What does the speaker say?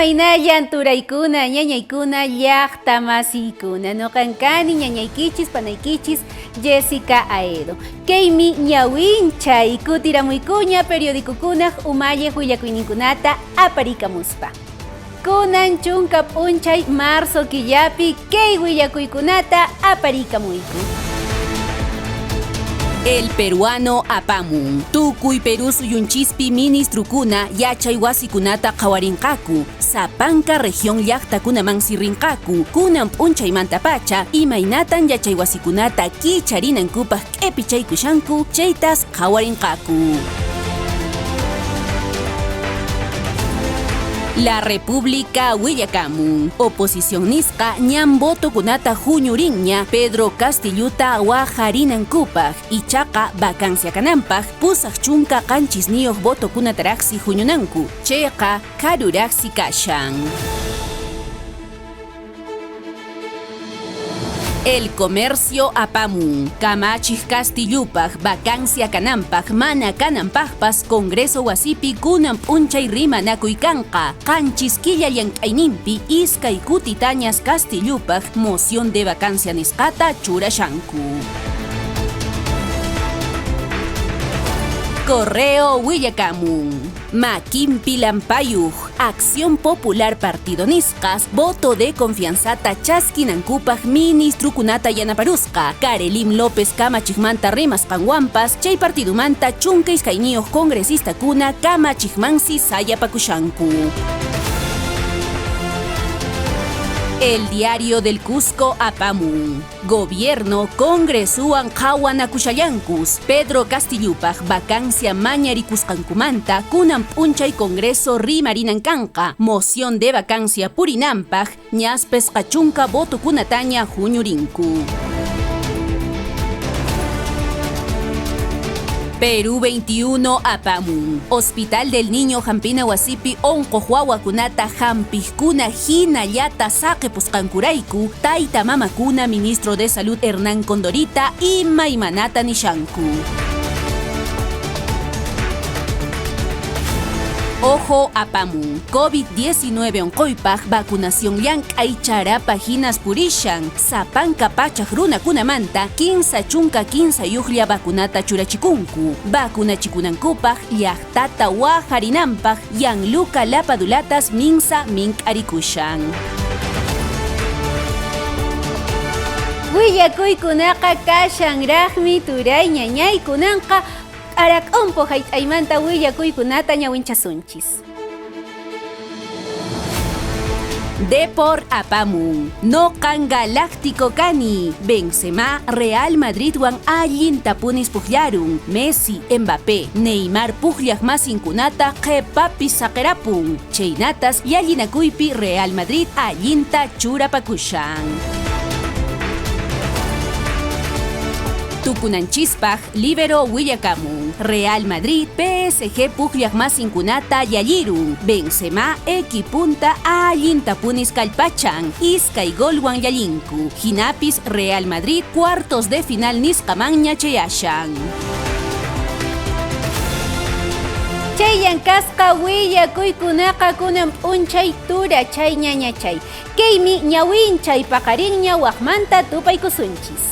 Imaynallan turaykuna, ñañaykuna, llaqta masiykuna. Noqan kani ñañaykichis, panaykichis, Jessica Aedo. Kaymi ñawinchay kutiramuykuña periodicokunaq umalliq willakuyninkunata aparikamuspa. Kunan chunka p'unchay marzo killapi kay willakuykunata aparikamuyku. El Peruano apamun. Tukuy Perú suyunchispi ministrukuna yachay wasikunata qhawarinqaku, sapanka región llaqtakunamansi rinqaku, kunan p'unchaymantapacha imaynatan yachay wasikunata kicharinankupaq q'epichaykushanku chaytas qhawarinqaku. La República willakamun. Oposición nisqa ñan votokunata huñurinña Pedro Castilluta waharinankupaq, ichaqa vacancia kananpaq 87 votokunataraqsi huñunanku, chayqa karuraqsi kashan. El Comercio apamun. Kamachiq Castillupaq vacancia kananpaq mana kananpaqpas Congreso wasipi kunan p'unchay rimanakuy kanqa. 7 killa llank'ayninpi 2 kutitañas Castillupaq moción de vacancia nisqata churashanku. Correo willakamun. Makinpi lampayuq Acción Popular Partido nisqas voto de confianzata chaskinankupaq ministrukunata yanaparusqa. Karelim López kamachiqmanta rimasqanwanpas chay partidumanta 12 congresistakuna kamachiqmansi sayapakushanku. El Diario del Cusco apamun. Gobierno Congresuwan qhawanakushallankus. Pedro Castillupaq vacancia mañarikusqankumanta kunan p'unchay Congreso rimarinan kanqa. Moción de vacancia purinanpaq ñas 50 votokunataña huñurinku. Perú 21 apamun. Hospital del Niño hampina wasipi unquq wawakunata hampiqkuna hinallata saqipusqankurayku tayta mamakuna ministro de Salud Hernán Condorita imaymanata nishanku. Ojo apamun. COVID-19 unquypaq vacunación llank'ay charapa hinas purishan. Sapanka pachak runakunamanta 33 vacunata churachikunku. Vacunachikunankupaq llaqtata waharinanpaq Gianluca Lapadulatas minsa mink'arikushan. Willakuykunaqa kashanraqmi turay ñañaykunanqa k'arak'umpu hayt'aymanta willakuykunata ñawinchasunchis. Depor apamun. Noqan Galáctico kani. Benzema Real Madridwan allinta punis puqllarun. Messi, Mbappé, Neymar puqllaq masinkunata qhipapi saqirapun. Chaynatas llallinakuypi Real Madrid allinta churapakushan. Tukunanchispaq Libero willakamun. Real Madrid PSG puqllaq masinkunata llallirun. Benzema equipunta allinta punis kallpachan. 2 golwan llallinku. Hinapis Real Madrid cuartos de final nisqamanña chayashan. Chayan kasqa willakuykunaqa kunan p'unchay tura chay ñañachay. Kaymi ñawinchay paqarinña waqmanta tupaykusunchis.